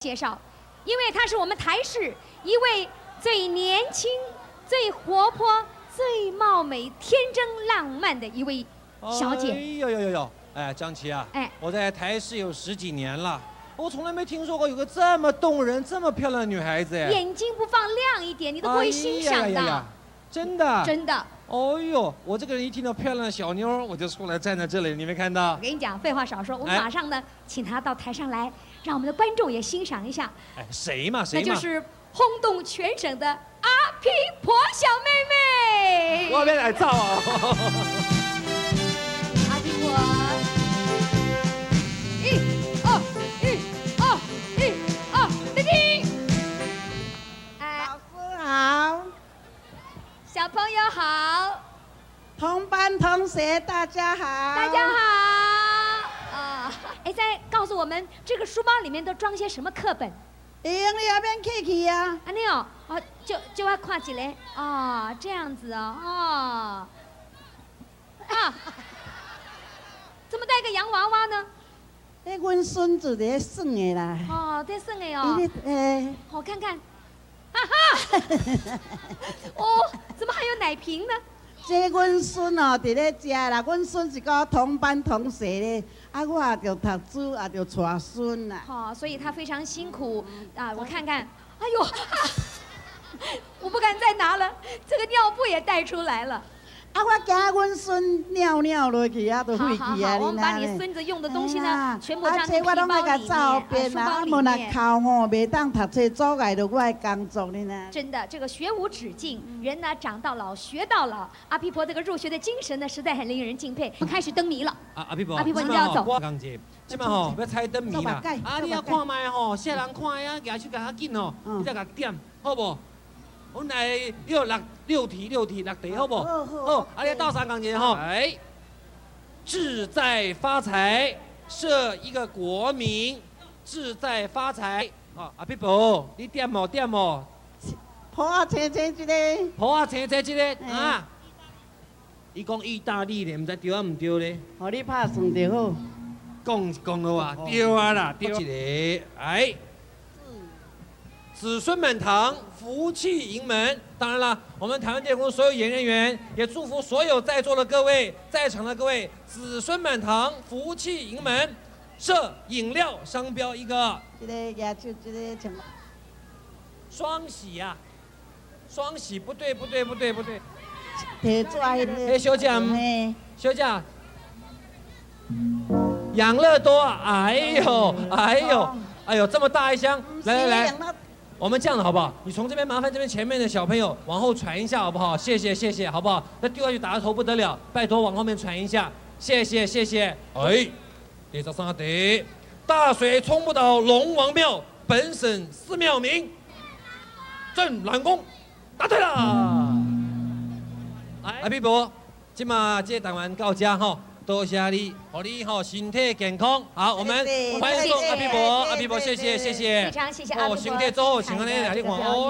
介紹，因為她是我們台視一位最年輕、最活潑、最貌美、天真浪漫的一位小姐。哎呦呦呦呦！哎，張琪啊，哎，我在台視有十幾年了，我從來沒聽說過有個這麼動人、這麼漂亮的女孩子。哎，眼睛不放亮一點，你都不會欣賞的。真的。真的。哦呦，我這個人一聽到漂亮的小妞，我就出來站在這裡，你沒看到？我跟你講，廢話少說，我們馬上呢，請她到台上來，讓我們的觀眾也欣賞一下。哎，誰嘛？誰嘛？那就是轟動全省的阿皮婆小妹妹。我邊來照啊！阿皮婆，一、二、一、二、一、二，滴滴。哎，老師好。小朋友好，同班同學大家好，大家好啊！哎，再告訴我們這個書包裡面都裝些什麼課本？會用你也免客氣啊。按呢哦，哦，就我看一下哦，這樣子哦，哦，啊，怎麼帶個洋娃娃呢？那阮孫子佇咧耍的啦。哦，在耍的哦。哎，我看看。哈哈，哦，怎麼還有奶瓶呢？這阮孫哦，佇咧食啦。阮孫是佮我同班同學咧，啊，我也著讀書，也著帶孫啦。好，所以他非常辛苦啊！我看看，哎呦，我不敢再拿了，這個尿布也帶出來了。啊，我驚阮孫尿尿落去啊，都廢去啊！好，我們把你孫子用的東西呢，全部裝進皮包裡面，書包裡面。啊，無若哭吼，袂當讀冊，阻礙著我的工作呢。真的，這個學無止境，人呢長到老學到老。阿皮婆這個入學的精神呢，實在很令人敬佩。我們開始燈謎了。啊，阿皮婆，阿皮婆，你要走。這擺吼欲猜燈謎啦。啊，你啊看覓吼，啥人看啊，舉手較緊吼，你再共點，好無？阮來六六六題六題六題好無？好，啊你鬥相共一吼。來，志在發財，設一個國名，志在發財。哦，阿皮婆，你點無點無？抱仔青青這个。抱仔青青這个啊？伊講意大利咧，毋知對啊毋對咧？予你拍算就好。講講了啊，對啊啦，對一個，哎。子孫滿堂，福氣盈門。當然了，我們台灣電視公司所有演員員也祝福所有在座的各位，在場的各位，子孫滿堂，福氣盈門。設飲料商標一個。這个舉手，這个像。雙喜啊，雙喜不對不對不對不對。提紙彼个。哎，小姐，小姐，養樂多，哎呦哎呦哎呦，這麼大一箱，來來來。我們這樣子好不好？你從這邊麻煩這邊前面的小朋友往後傳一下好不好？謝謝謝謝，好不好？那丟下去打個頭不得了，拜託往後面傳一下，謝謝謝謝。哎，第13題，大水沖不倒龍王廟，本省寺廟名，鎮瀾宮，答對了。阿皮婆，這馬這個單元到這吼，多謝你，予你吼身體健康。好，我們歡迎送阿皮婆，阿皮婆謝謝謝謝。非常謝謝阿皮婆。身體做好，像按呢，你看哦。